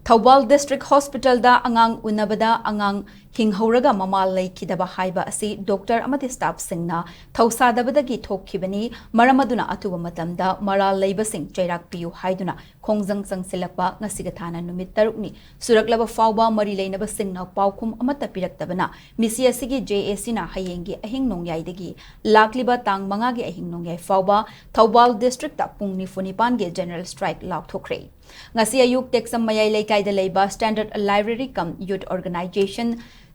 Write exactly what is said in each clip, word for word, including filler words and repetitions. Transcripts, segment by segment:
Thoubal district ꯍꯣꯁꯄꯤꯇꯥꯜꯗ ꯑꯉꯥꯡ ꯎꯅꯕꯗ ꯑꯉꯥꯡ ꯍꯤꯡꯍꯧꯔꯒ ꯃꯃꯥ ꯂꯩꯈꯤꯗꯕ ꯍꯥꯏꯕ ꯑꯁꯤ ꯗꯣꯛꯇꯔ ꯑꯃꯗꯤ ꯁ꯭ꯇꯥꯐꯁꯤꯡꯅ ꯊꯧꯁꯥꯗꯕꯗꯒꯤ ꯊꯣꯛꯈꯤꯕꯅꯤ꯫ ꯃꯔꯝ ꯑꯗꯨꯅ ꯑꯊꯨꯕ ꯃꯇꯝꯗ ꯃꯔꯥꯜ ꯂꯩꯕꯁꯤꯡ ꯆꯩꯔꯥꯛ ꯄꯤꯌꯨ ꯍꯥꯏꯗꯨꯅ ꯈꯣꯡꯖꯪ ꯆꯪꯁꯤꯜꯂꯛꯄ ꯉꯁꯤꯒ ꯊꯥꯅ ꯅꯨꯃꯤꯠ ꯇꯔꯨꯛꯅꯤ ꯁꯨꯔꯛꯂꯕ ꯐꯥꯎꯕ ꯃꯔꯤ ꯂꯩꯅꯕꯁꯤꯡꯅ ꯄꯥꯎꯈꯨꯝ ꯑꯃꯠꯇ ꯄꯤꯔꯛꯇꯕꯅ ꯃꯤꯁꯤ ꯑꯁꯤꯒꯤ ꯖꯦ ꯑꯦ ꯁꯤꯅ ꯍꯌꯦꯡꯒꯤ ꯑꯍꯤꯡ ꯅꯣꯡꯌꯥꯏꯗꯒꯤ ꯂꯥꯛꯂꯤꯕ ꯇꯥꯡ ꯃꯉꯥꯒꯤ ꯑꯍꯤꯡ ꯅꯣꯡꯌꯥꯏ ꯐꯥꯎꯕ ꯊꯧꯕꯥꯜ ꯗꯤꯁꯇ꯭ꯔꯤꯛꯇ ꯄꯨꯡ ꯅꯤꯐꯨ ꯅꯤꯄꯥꯟꯒꯤ ꯖꯦꯅꯔꯦꯜ ꯁ꯭ꯇ꯭ꯔꯥꯏꯛ ꯂꯥꯎꯊꯣꯛꯈ꯭ꯔꯦ꯫ ꯉꯁꯤ ꯑꯌꯨꯛ ꯇꯦꯛꯆꯝ ꯃꯌꯥꯏ ꯂꯩꯀꯥꯏꯗ ꯂꯩꯕ ꯁ꯭ꯇꯦꯟꯗꯔꯗ ꯂꯥꯏꯕ꯭ꯔꯦꯔꯤ ꯀꯝ ꯌꯨꯠ ꯑꯣꯔꯒꯅꯥꯏꯖꯦꯁꯟ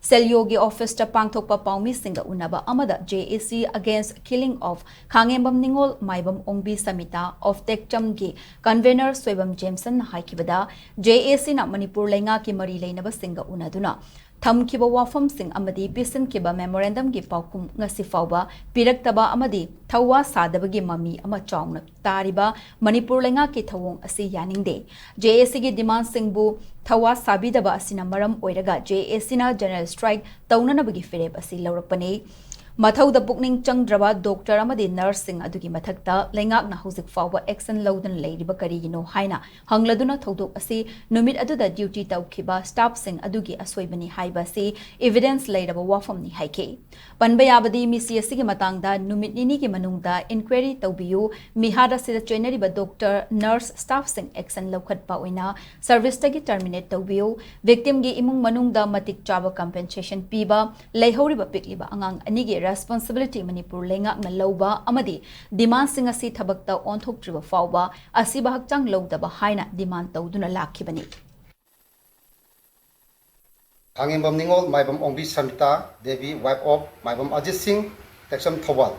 ꯁꯦꯜꯌꯣꯒꯤ ꯑꯣꯐꯤꯁꯇ ꯄꯥꯡꯊꯣꯛꯄ ꯄꯥꯎꯃꯤꯁꯤꯡꯒ ꯎꯅꯕ ꯑꯃꯗ J A C Against Killing of Khangembam ꯅꯤꯉꯣꯜ ꯃꯥꯏꯕꯝ ꯑꯣꯡꯕꯤ ꯁꯃꯤꯇꯥ ꯑꯣꯐ ꯇꯦꯛꯆꯝꯒꯤ ꯀꯟꯚꯦꯅꯔ ꯁꯣꯏꯕꯝ ꯖꯦꯝꯁꯟꯅ ꯍꯥꯏꯈꯤꯕꯗ, J A Cꯅ ꯃꯅꯤꯄꯨꯔ ꯂꯩꯉꯥꯛꯀꯤ ꯃꯔꯤ ꯂꯩꯅꯕꯁꯤꯡꯒ ꯎꯅꯗꯨꯅ ꯊꯝꯈꯤꯕ ꯋꯥꯐꯝꯁꯤꯡ ꯑꯃꯗꯤ ꯄꯤꯁꯤꯟꯈꯤꯕ ꯃꯦꯃꯣꯔꯦꯟꯗꯝꯒꯤ ꯄꯥꯎꯈꯨꯝ ꯉꯁꯤ ꯐꯥꯎꯕ ꯄꯤꯔꯛꯇꯕ ꯑꯃꯗꯤ ꯊꯧꯋꯥ ꯁꯥꯗꯕꯒꯤ ꯃꯃꯤ ꯑꯃ ꯆꯥꯎꯅ ꯇꯥꯔꯤꯕ ꯃꯅꯤꯄꯨꯔ ꯂꯩꯉꯥꯛꯀꯤ ꯊꯧꯑꯣꯡ ꯑꯁꯤ ꯌꯥꯅꯤꯡꯗꯦ꯫ J A Cꯒꯤ ꯗꯤꯃꯥꯟꯁꯤꯡꯕꯨ ꯊꯧꯋꯥ ꯁꯥꯕꯤꯗꯕ ꯑꯁꯤꯅ ꯃꯔꯝ ꯑꯣꯏꯔꯒ J A Cꯅ ꯖꯦꯅꯔꯦꯜ ꯁ꯭ꯇ꯭ꯔꯥꯏꯛ ꯇꯧꯅꯅꯕꯒꯤ ꯐꯤꯔꯦꯞ ꯑꯁꯤ ꯂꯧꯔꯛꯄꯅꯤ꯫ ꯃꯊꯧꯗ ꯄꯨꯛꯅꯤꯡ ꯆꯪꯗ꯭ꯔꯕ ꯗꯣꯛꯇꯔ ꯑꯃꯗꯤ ꯅꯔꯁꯁꯤꯡ ꯑꯗꯨꯒꯤ ꯃꯊꯛꯇ ꯂꯩꯉꯥꯛꯅ ꯍꯧꯖꯤꯛ ꯐꯥꯎꯕ ꯑꯦꯛꯁꯟ ꯂꯧꯗꯨꯅ ꯂꯩꯔꯤꯕ ꯀꯔꯤꯒꯤꯅꯣ ꯍꯥꯏꯅ ꯍꯪꯂꯗꯨꯅ ꯊꯧꯗꯣꯛ ꯑꯁꯤ ꯅꯨꯃꯤꯠ ꯑꯗꯨꯗ ꯗ꯭ꯌꯨꯇꯤ ꯇꯧꯈꯤꯕ ꯁ꯭ꯇꯥꯐꯁꯤꯡ ꯑꯗꯨꯒꯤ ꯑꯁꯣꯏꯕꯅꯤ ꯍꯥꯏꯕ ꯑꯁꯤ ꯏꯚꯤꯗꯦꯟꯁ ꯂꯩꯔꯕ ꯋꯥꯐꯝꯅꯤ ꯍꯥꯏꯈꯤ꯫ ꯄꯟꯕ ꯌꯥꯕꯗꯤ ꯃꯤꯁꯤ ꯑꯁꯤꯒꯤ ꯃꯇꯥꯡꯗ ꯅꯨꯃꯤꯠ ꯅꯤꯅꯤꯒꯤ ꯃꯅꯨꯡꯗ ꯏꯟꯀ꯭ꯋꯥꯏꯔꯤ ꯇꯧꯕꯤꯌꯨ, ꯃꯤꯍꯥꯠ ꯑꯁꯤꯗ ꯆꯦꯟꯅꯔꯤꯕ ꯗꯣꯛꯇꯔ, ꯅꯔꯁ, ꯁ꯭ꯇꯥꯐꯁꯤꯡ ꯑꯦꯛꯁꯟ ꯂꯧꯈꯠꯄ ꯑꯣꯏꯅ ꯁꯔꯚꯤꯁꯇꯒꯤ ꯇꯔꯃꯤꯅꯦꯠ ꯇꯧꯕꯤꯌꯨ, ꯚꯤꯛꯇꯤꯝꯒꯤ ꯏꯃꯨꯡ ꯃꯅꯨꯡꯗ ꯃꯇꯤꯛ ꯆꯥꯕ ꯀꯝꯄꯦꯟꯁꯦꯁꯟ ꯄꯤꯕ, ꯂꯩꯍꯧꯔꯤꯕ ꯄꯤꯛꯂꯤꯕ ꯑꯉꯥꯡ ꯑꯅꯤꯒꯤ ꯔꯦꯁꯄꯣꯟꯁꯤꯕꯤꯂꯤꯇꯤ ꯃꯅꯤꯄꯨꯔ ꯂꯩꯉꯥꯛꯅ ꯂꯧꯕ ꯑꯃꯗꯤ ꯗꯤꯃꯥꯟꯁꯤꯡ ꯑꯁꯤ ꯊꯕꯛꯇ ꯑꯣꯟꯊꯣꯛꯇ꯭ꯔꯤꯕ ꯐꯥꯎꯕ ꯑꯁꯤꯕ ꯍꯛꯆꯥꯡ ꯂꯧꯗꯕ ꯍꯥꯏꯅ ꯗꯤꯃꯥꯟ ꯇꯧꯗꯨꯅ ꯂꯥꯛꯈꯤꯕꯅꯤ꯫ ꯈꯥꯉꯦꯝꯕꯝ ꯅꯤꯉꯣꯜ ꯃꯥꯏꯕꯝ ꯑꯣꯡꯕꯤ ꯁꯃꯤꯇꯥ ꯗꯦꯕꯤ, wife of ꯃꯥꯏꯕꯝ ꯑꯖꯤꯠ ꯁꯤꯡ, ꯇꯦꯛꯆꯝ, ꯊꯧꯕꯥꯜ꯫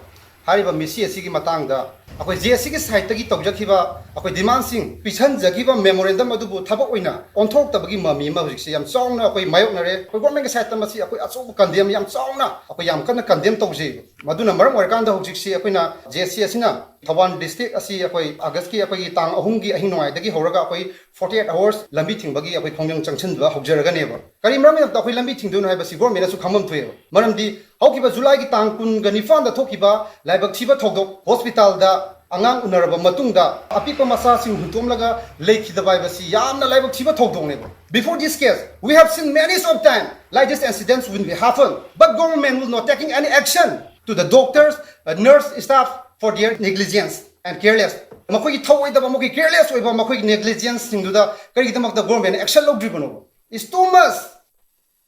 ꯍꯥꯏꯔꯤꯕ ꯃꯤꯁꯤ ꯑꯁꯤꯒꯤ ꯃꯇꯥꯡꯗ ꯑꯩꯈꯣꯏ J A Cꯒꯤ ꯁꯥꯏꯠꯇꯒꯤ ꯇꯧꯖꯈꯤꯕ ꯑꯩꯈꯣꯏ ꯗꯤꯃꯥꯟꯁꯤꯡ, ꯄꯤꯁꯟꯖꯈꯤꯕ ꯃꯦꯃꯣꯔꯦꯟꯗꯝ ꯑꯗꯨꯕꯨ ꯊꯕꯛ ꯑꯣꯏꯅ ꯑꯣꯟꯊꯣꯛꯇꯕꯒꯤ ꯃꯃꯤ ꯑꯃ ꯍꯧꯖꯤꯛꯁꯦ ꯌꯥꯝ ꯆꯥꯎꯅ ꯑꯩꯈꯣꯏ ꯃꯥꯌꯣꯛꯅꯔꯦ꯫ ꯑꯩꯈꯣꯏ ꯒꯣꯔꯃꯦꯟꯒꯤ ꯁꯥꯏꯠꯇ ꯃꯁꯤ ꯑꯩꯈꯣꯏ ꯑꯆꯧꯕ ꯀꯟꯗꯦꯝ ꯌꯥꯝ ꯆꯥꯎꯅ ꯑꯩꯈꯣꯏ ꯌꯥꯝ ꯀꯟꯅ ꯀꯟꯗꯦꯝ ꯇꯧꯖꯩ꯫ ꯃꯗꯨꯅ ꯃꯔꯝ ꯑꯣꯏꯔꯀꯥꯟꯗ ꯍꯧꯖꯤꯛꯁꯤ ꯑꯩꯈꯣꯏꯅ J A C ꯑꯁꯤꯅ ꯊꯧꯕꯥꯜ ꯗꯤꯁꯇ꯭ꯔꯤꯛ ꯑꯁꯤ ꯑꯩꯈꯣꯏ ꯑꯥꯒꯁꯀꯤ ꯑꯩꯈꯣꯏꯒꯤ ꯇꯥꯡ ꯑꯍꯨꯝꯒꯤ ꯑꯍꯤꯡ ꯅꯣꯡꯌꯥꯏꯗꯒꯤ ꯍꯧꯔꯒ ꯑꯩꯈꯣꯏ forty eight hours ꯂꯝꯕꯤ ꯊꯤꯡꯕꯒꯤ ꯑꯩꯈꯣꯏ ꯈꯣꯡꯖꯪ ꯆꯪꯁꯤꯟꯕ ꯍꯧꯖꯔꯒꯅꯦꯕ꯫ ꯀꯔꯤ ꯃꯔꯝꯒꯤꯗꯃꯛꯇ ꯑꯩꯈꯣꯏ ꯂꯝꯕꯤ ꯊꯤꯡꯗꯣꯏꯅꯣ ꯍꯥꯏꯕꯁꯤ ꯒꯣꯔꯃꯦꯟꯅꯁꯨ ꯈꯪꯐꯝ ꯊꯣꯛꯑꯦꯕ꯫ ꯃꯔꯝꯗꯤ ꯍꯧꯈꯤꯕ ꯖꯨꯂꯥꯏꯒꯤ ꯇꯥꯡ ꯀꯨꯟꯒ ꯅꯤꯄꯥꯟꯗ ꯊꯣꯛꯈꯤꯕ ꯂꯥꯏꯕꯛ ꯊꯤꯕ ꯊꯧꯗꯣꯛ, ꯍꯣꯁꯄꯤꯇꯥꯜꯗ ꯑꯉꯥꯡ ꯎꯅꯔꯕ ꯃꯇꯨꯡꯗ ꯑꯄꯤꯛꯄ ꯃꯆꯥꯁꯤꯡ ꯍꯨꯟꯇꯣꯛꯂꯒ ꯂꯩꯈꯤꯗꯕ ꯍꯥꯏꯕꯁꯤ ꯌꯥꯝꯅ ꯂꯥꯏꯕꯛ ꯊꯤꯕ ꯊꯧꯗꯣꯛꯅꯦꯕ. Before this case, we have seen many of time like this incidents will be happen, but government will not taking any action to the doctors, uh, nurse staff for their negligence and careless. ꯃꯈꯣꯏꯒꯤ ꯊꯧꯑꯣꯏꯗꯕ, ꯃꯈꯣꯏꯒꯤ careless ꯑꯣꯏꯕ, ꯃꯈꯣꯏꯒꯤ negligence ꯁꯤꯡꯗꯨꯗ ꯀꯔꯤꯒꯤꯗꯃꯛꯇ government action ꯂꯧꯗ꯭ꯔꯤꯕꯅꯣ? It's too much.